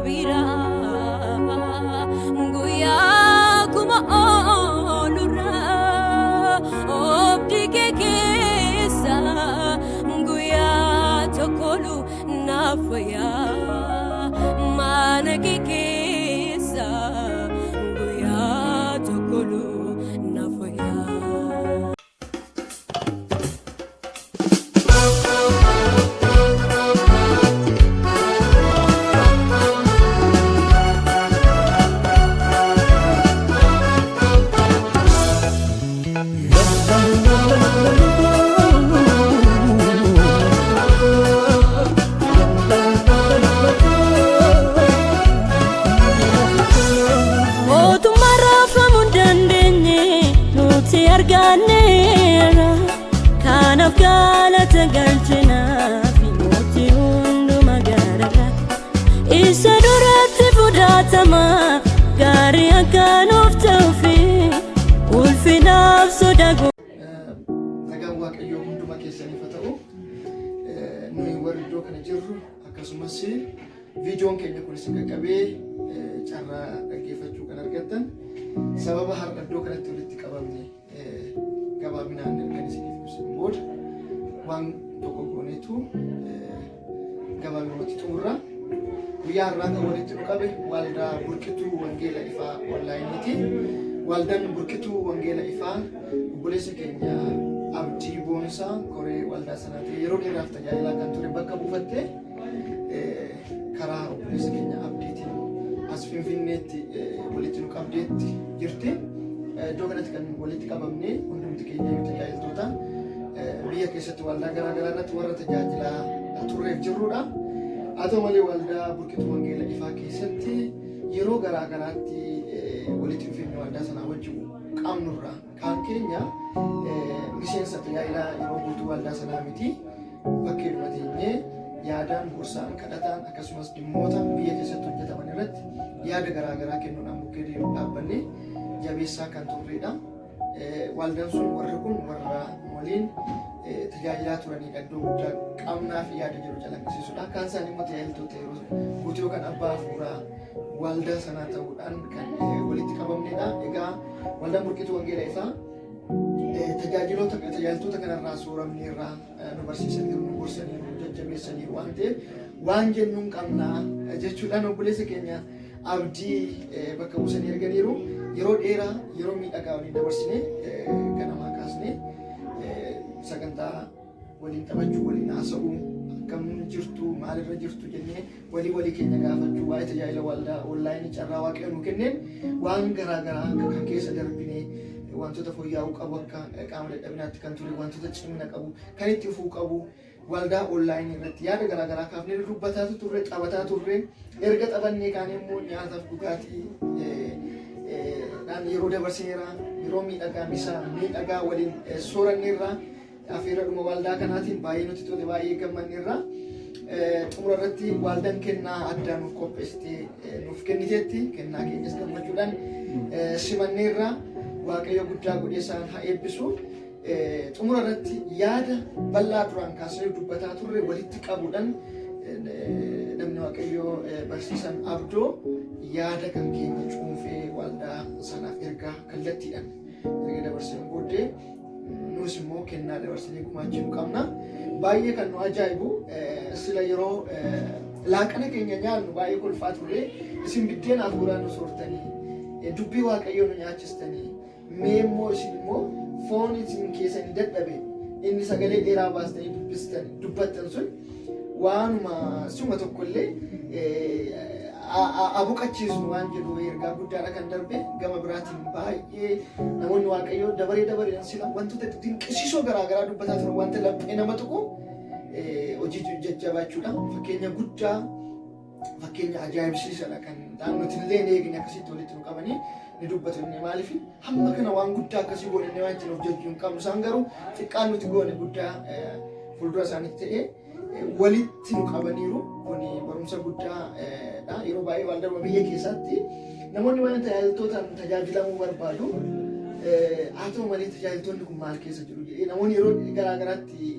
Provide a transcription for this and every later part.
Biraa guyyaa kuma oolurraa oobdii kee keessa guyyaa tokkolu naaf wayyaa mana kee keessa guyyaa tokkolu naaf wayyaa. Mootummaa raafamuu hin dandeenye nuti arganneerra. Kanaaf galata galchinaa fi mootii hunduma gaararra. Isa duratti fudhatama gaarii akka nuuf ta'uufi ulfinaaf soda Nagaan Waaqayyoo hunduma keessaniif haa ta'u. Nuyi warri iddoo kana jirru akkasumas viidiyoon keenya kun isin qaqqabee carraa dhaggeeffachuu kan argattan sababa har'a iddoo kanatti walitti qabamne gabaabinaan ergan isiniif ibsin booda waan tokko gooneetu gabaabinumatti xumurra. Guyyaa har'aa kan walitti nu qabe waldaa Burqituu Wangeela Ifaa Onlaayiniiti. Waldaan Burqituu Wangeela Ifaa obboleessa keenya Abdii Boonsaa koree waldaa sanaa ta'e yeroo dheeraaf tajaajilaa kan ture bakka buufattee karaa obboleessa keenya Abdiitiin as Finfinneetti walitti nu qabdeetti jirti. Iddoo kanatti kan walitti qabamne hundumti keenya iyyuu tajaajiltoota biyya keessatti waldaa garaa garaa irratti warra tajaajilaa turreef jirrudha. Haa ta'u malee waldaa Burqituu Wangeela Ifaa keessatti yeroo garaa garaatti walitti dhufeenya waldaa sanaa wajjin qabnurraa kaan keenya miseensa tajaajilaa yeroo guutuu waldaa sanaa miti. Bakkeedhuma teenyee yaadaan, gorsaan, kadhataan akkasumas dhimmoota biyya keessatti hojjetaman irratti yaada garaa garaa kennuudhaan bukkee deemu dhaabbannee jabeessaa kan turredha. Waldaan sun warri kun warra waliin tajaajilaa turanidha. Iddoo guddaa qabnaa fi yaada jiru calaqqisiisudha. Kaan isaanii immoo tajaajiltoota yeroo guutuu yookaan abbaa hafuuraa waldaa sanaa ta'uudhaan kan walitti qabamnedha. Egaa waldaan Burqituu Wangeela Ifaa tajaajiloota tajaajiltoota kanarraa sooramni irraa nu barsiisaniiru, nu gorsaniiru, nu jajjabeessaniiru waan ta'eef waan jennuun qabnaa jechuudhaan obboleessa keenya Abdii bakka buusanii erganiiru. Yeroo dheeraa yeroo miidhagaa waliin dabarsine ganamaa kaasnee sagantaa waliin taphachuu, waliin haasa'uu, akkam jirtu, maalirra jirtu jennee walii walii keenya gaafachuu, waa'ee tajaajila waldaa onlaayinii carraa waaqayyo nuu kenneen waan garaa garaa akka kan keessa darbinee wantoota fooyya'uu qabu akka qaama dadhabinaatti kan ture wantoota cimina qabu kan itti fufuu qabu waldaa onlaayinii irratti yaada garaa garaa kaafnee dubbataa turre, taphataa turre. Erga taphannee kaanee immoo nyaataaf dhugaatii dhaan yeroo dabarsineera, yeroo miidhagaa misa miidhagaa waliin sooranneerra. Afeera dhuma waldaa kanaatiin baay'ee nutti tole, baay'ee gammanneerra. Xumura irratti waldaan kennaa addaa nuuf qopheessitee nuuf kenniteetti. Kennaa keenyas gammachuudhaan simanneerra. Waaqayyo guddaa godhee isaan haa eebbisu. Xumura irratti yaada bal'aa duraan kaasnee dubbataa turre walitti qabuudhaan namni Waaqayyoo barsiisan Abdoo yaada kan keenya cuunfee waldaa sanaaf ergaa kallattiidhaan erga dabarseen booddee nus immoo kennaa dabarsinee gumaachuu qabna. Baay'ee kan nu ajaa'ibu sila yeroo laaqana keenya nyaannu baay'ee kolfaa turre. Isin biddeen hafuuraa nu soortanii, dubbii Waaqayyoo nu nyaachistanii, mee immoo isin immoo foon isin keessanii dadhabe inni sagalee dheeraa baastanii dubbistan dubbattan sun waanuma suma tokkollee abuqachiisnu waan jedhu ergaa guddaadha kan darbe. Gama biraatiin baay'ee namoonni Waaqayyoo dabaree dabareen sila wantoota dinqisiisoo garaa garaa dubbataa turan, wanta laphee nama tuqu, hojii jajjabaachuudha. Fakkeenya guddaa, fakkeenya ajaa'ibsiisadha kan ta'an. Nuti illee hin eegne akkasitti walitti nu qabanii ni dubbatu inni. Maaliif hamma kana waan guddaa akkasii goone inni waan ittiin of jajjuu hin qabnu. Isaan garuu xiqqaan nuti goone guddaa fuuldura isaaniitti ta'ee walitti nu qabaniiru. Kun barumsa guddaadha. Yeroo baay'ee waldaa biyya keessatti namoonni waan tajaajiltootaan tajaajilamuu barbaadu. Haa ta'u malee tajaajiltoonni kun maal keessa jiru jedhee namoonni yeroo garaa garaatti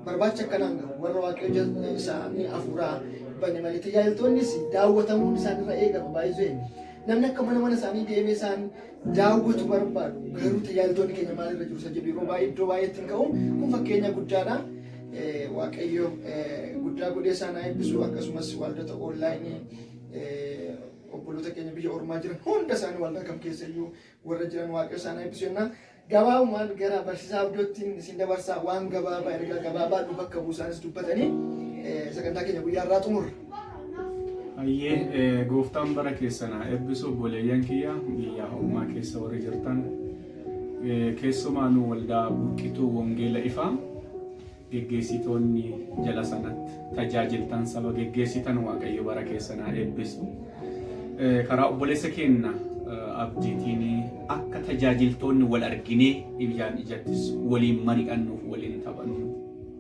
barbaacha akkanaan gahu warra Waaqayyo isaanii hafuuraa dubbanne malee tajaajiltoonnis daawwatamuun isaanirra eegama baay'isee. Namni akka mana mana isaanii deemee isaan daawwatu barbaadu. Garuu tajaajiltoonni keenya maalirra jiru isa jedhu yeroo baay'ee iddoo baay'eetti hin ka'u. Kun fakkeenya guddaadha. Waaqayyo guddaa godhee isaan haa eebbisu, akkasumas waldota onlaayinii obboloota keenya biyya ormaa jiran hunda isaanii, waldaa kam keessa iyyuu warra jiran, Waaqayyo isaan haa eebbisu jennaan. Gabaabumaan gara barsiisaa Abdootti isin dabarsaa, waan gabaabaa, ergaa gabaabaa nu bakka buusaanis dubbatanii sagantaa keenya guyyaa irraa xumurra. Hayyee, gooftaan bara keessan haa eebbisu, obboleeyyan kiyya biyya ormaa keessa warri jirtan, keessumaa nu waldaa Burqituu Wangeela Ifaa geggeessitoonni jala sanatti tajaajiltan, saba geggeessitan, Waaqayyo bara keessan haa eebbisu. Karaa obboleessa keenya Abdiitiin akka tajaajiltoonni wal arginee ijaan ijattis waliin mari'annuuf waliin taphannu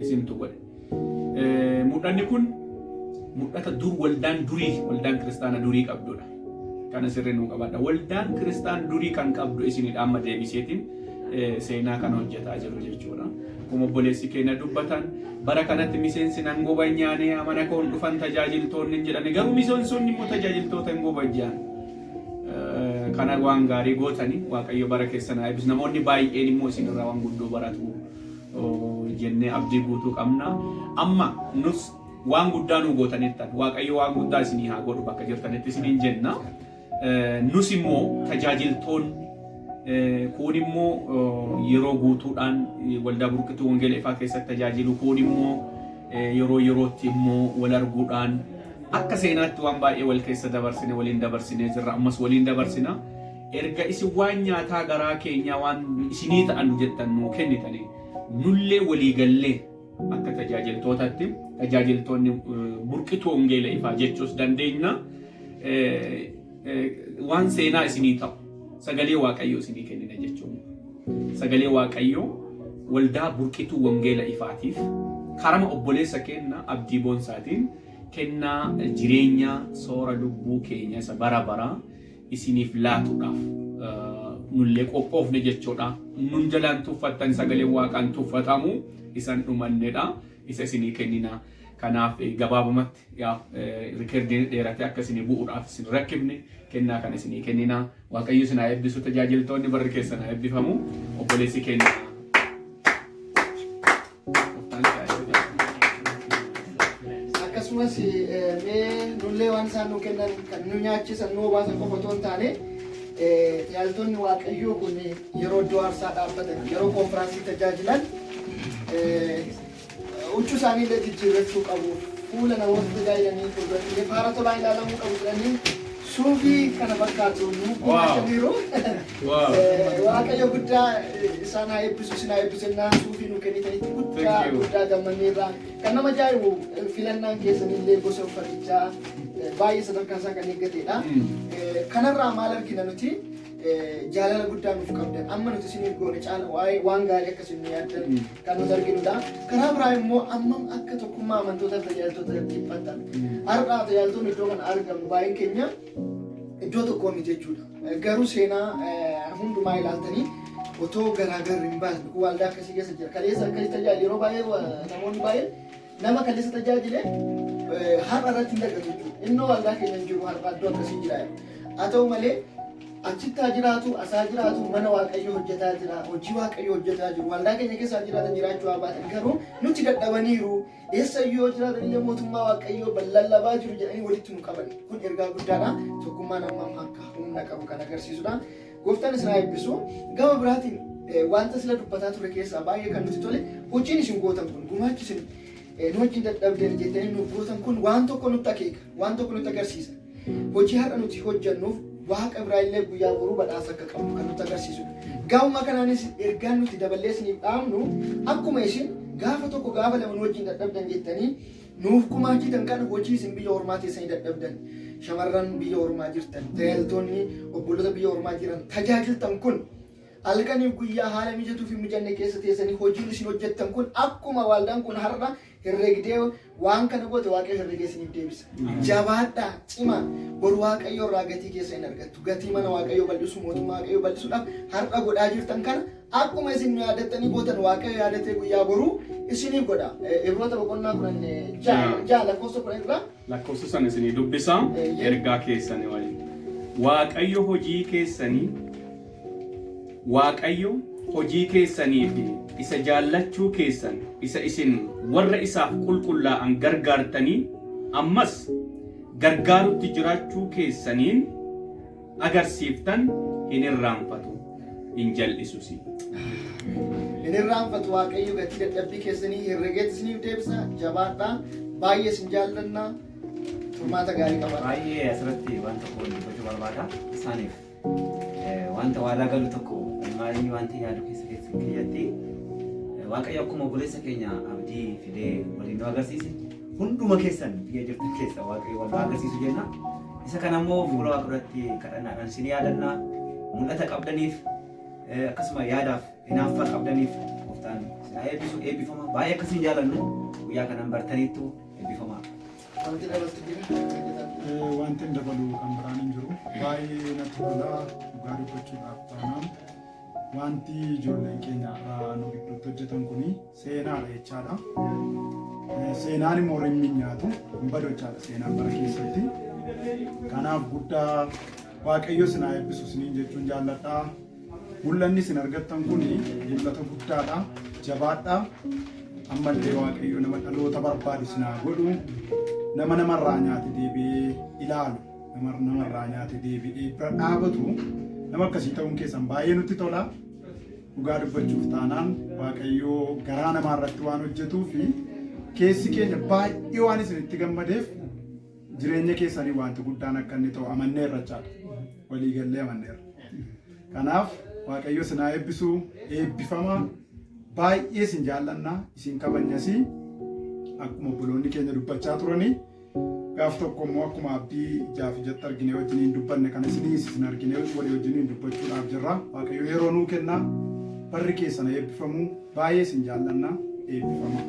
isintu godhe. Mul'anni kun mul'ata dur waldaan durii, waldaan kiristaana durii qabdudha. Kana sirrii nuu qabadha. Waldaan kiristaan durii kan qabdu isinidha, amma deebiseetiin seenaa kana hojjetaa jiru jechuudha. Akkuma obboleessi keenya dubbatan, bara kanatti miseensi nan gobanyaane, amana koon dhufan tajaajiltoonni hin jedhani, garuu miseensonni immoo tajaajiltoota hin gobajjaan. Kana waan gaarii gootani, Waaqayyo bara keessan haa eebbisu. Namoonni baay'een immoo isinirraa waan guddoo baratu jennee abdii guutuu qabna. Amma nus waan guddaa nu gootanittan, Waaqayyo waan guddaa isinii haa godhu bakka jirtanitti isiniin jenna. Nus immoo tajaajiltoonni kun immoo yeroo guutuudhaan waldaa Burqituu Wangeela Ifaa keessatti tajaajilu, kun immoo yeroo yerootti immoo wal arguudhaan akka seenaatti waan baay'ee wal keessa dabarsine, waliin dabarsinee jirra, ammas waliin dabarsina. Erga isin waan nyaataa garaa keenyaa waan isinii ta'an jettan nuu kennitanii, nullee walii gallee akka tajaajiltootatti, tajaajiltoonni Burqituu Wangeela Ifaa jechuus dandeenya. Waan seenaa isinii ta'u sagalee Waaqayyoo isinii kennina jechuun, sagalee Waaqayyoo waldaa Burqituu Wangeela Ifaatiif karama obboleessa keenya Abdii Boonsaatiin kennaa jireenyaa, soora lubbuu keenya isa bara baraa isiniif laatuudhaaf nullee qophoofne jechuudha. Nun jalaan tuffattan, sagaleen Waaqaan tuffatamu isan dhumannedha. Isa isinii kennina. Kanaaf gabaabumatti yaa rikeerdiin dheerate akka isinii bu'uudhaaf isin rakkifne, kennaa kana isinii kennina. Waaqayyo isin haa eebbisu, tajaajiltoonni, barri keessan haa eebbifamu. Obboleessi keenya. Gooftaan si haa eebbisu. Akkasumas mee nullee waan isaan nu kennan, kan nu nyaachisan, nu obaasan qofa otoo hin taane, tajaajiltoonni Waaqayyoo kun yeroo iddoo aarsaa dhaabbatan, yeroo konfiraansii tajaajilan, huccuu isaanii illee jijjiirrachuu qabu. Fuula namoota tajaajilanii fuulduratti illee faara tolaa ilaalamuu qabu jedhanii suufii kana fakkaatu nu gumaachaniiru. Waaqayyo guddaa isaan haa eebbisu, isin haa eebbisu jennaan, suufii nu kennitanitti guddaa Thank you. guddaa gammanneerra. Kan nama ajaa'ibu filannaan keessanillee gosa uffatichaa baay'ee sadarkaa isaa kan eeggatedha. Kanarraa maal argina nuti? Jaalala guddaa nuuf qabdan, amma nuti isiniif goone caala waa'ee waan gaarii akkasii nu yaaddan kan nuti arginudha. Karaa biraa immoo ammam akka tokkummaa amantoota tajaajiltoota dhiphattan. Har'a tajaajiltoonni iddoo kana argamnu baay'een keenya iddoo tokkoo miti jechuudha. Garuu seenaa hundumaa ilaaltanii otoo garaagarri hin baasne, kun waldaa akkasii keessa jira. Kaleessa akkasii tajaajila, yeroo baay'ee namoonni baay'een nama kaleessa tajaajile har'a irratti hin dagatu jechuudha. Innoo waldaa keenya hin jiru, har'a iddoo akkasii jira. Haa ta'u malee achitti haa jiraatu, asaa jiraatu, mana Waaqayyoo hojjetaa jira, hojii Waaqayyoo hojjetaa jiru. Waldaa keenya keessa haa jiraatan, jiraachuu haa baatan, garuu nuti dadhabaniiru. Eessayyuu yoo jiraatan illee mootummaa Waaqayyoo lallabaa jiru jedhanii walitti nu qaban. Kun ergaa guddaadha. Tokkummaan ammam akka humna qabu kan agarsiisudha. Gooftaan isin haa eebbisu. Gama biraatiin wanta sila dubbataa ture keessaa baay'ee kan nuti tole, hojiin isin gootan kun, gumaachi isin nu wajjin dadhabdan jettanii nuuf gootan kun waan tokko nutti akeeka, waan tokko nutti agarsiisa. Hojii har'a nuti hojjennuuf Waaqa biraa illee guyyaa boruu badhaasa akka qabnu kan nutti agarsiisudha. Gama kanaanis ergaan nuti daballee isiniif dhaamnu, akkuma isin gaafa tokko gaafa lama nu wajjin dadhabdan jettanii nuuf gumaachitan kana, hojii isin biyya ormaa teessanii dadhabdan, shamarran biyya ormaa jirtan, tajaajiltoonni obboloota biyya ormaa jiran tajaajiltan kun, halkaniif guyyaa haala mijatuu fi mijanne keessa teessanii hojiin isin hojjettan kun, akkuma waldaan kun har'a herregdee waan kana goote, Waaqayyo herregee isiniif deebisa. Jabaadhaa, cimaa, boru Waaqayyo irraa gatii keessa hin argattu. Gatii mana Waaqayyoo bal'isuu, mootummaa Waaqayyoo bal'isuudhaaf har'a godhaa jirtan kana Akkuma isin nu yaadattanii gootan Waaqayyo yaadatee guyyaa boruu isiniif godha. Ibroota boqonnaa 10 6 lakkoofsa 10 irraa. Lakkoofsa sana isinii dubbisa ergaa keessanii waliin. Waaqayyo hojii keessanii Waaqayyo hojii keessanii fi isa jaallachuu keessan isa isin warra isaaf qulqullaa'an gargaartanii ammas gargaarutti jiraachuu keessaniin agarsiiftan hin irraanfatu, hin jal'isusi. Hin irraanfatu Waaqayyo gatii dadhabbii keessanii herregeetti isiniif deebisa. Jabaadhaa. Baay'ee isin jaallanna. Turmaata gaarii qabaadhaa. Baay'ee asirratti waan tokko dubbachuu barbaada. Isaaniif wanta waadaa galu tokko maalinni wanti yaadu keessa keessa kiyyatti Waaqayyo akkuma obboleessa keenya abdii fidee waliin nu agarsiise hunduma keessan biyya jirtan keessa Waaqayyo wal nu agarsiisu jenna. Isa kana immoo fuula Waaqa duratti kadhannaadhaan isin yaadanna. Mul'ata qabdaniif akkasuma yaadaaf hinaaffaa qabdaniif gooftaan isin haa eebbisu eebbifama. Baay'ee akkasiin jaalannu guyyaa kanan bartaniittu eebbifama. Wanti dabaltu jira? Wanti hin dabalu kan biraan hin jiru. Baay'ee natti tola dhugaa dubbachuudhaaf taanaan wanti ijoolleen keenya har'aa nu gidduutti hojjetan kuni seenaadha jechaadha. Seenaan immoo rimmi hin nyaatu hin badu jechaadha seenaan bara keessatti. Kanaaf guddaa Waaqayyo isin haa eebbisu isiniin jechuun jaalladha. Mul'anni isin argattan kun mul'ata guddaadha. Jabaadha. Ammallee Waaqayyo nama dhaloota barbaadu isin haa godhu. Nama namarraa nyaate deebi'ee ilaalu, nama namarraa nyaate deebi'ee bira dhaabatu nama akkasii ta'uun keessan baay'ee nutti tola. Dhugaa dubbachuuf taanaan Waaqayyo garaa namaa irratti waan hojjetuu fi keessi keenya baay'ee waan isinitti gammadeef jireenya keessanii wanti guddaan akka inni ta'u amanneerra jechaadha. Walii gallee amanneerra. Kanaaf Waaqayyo isin haa eebbisu, eebbifama. Baay'ee isin jaallanna, isin kabajnas. Akkuma obboloonni keenya dubbachaa turanii gaaf tokko immoo akkuma abdii ijaaf ijatti argine wajjiniin dubbanne kana isiniis isin argine walii wajjiniin dubbachuudhaaf jirra. Waaqayyo yeroo nuu kenna. Barri keessan eebbifamu. Baay'ee isin jaallanna. Eebbifama.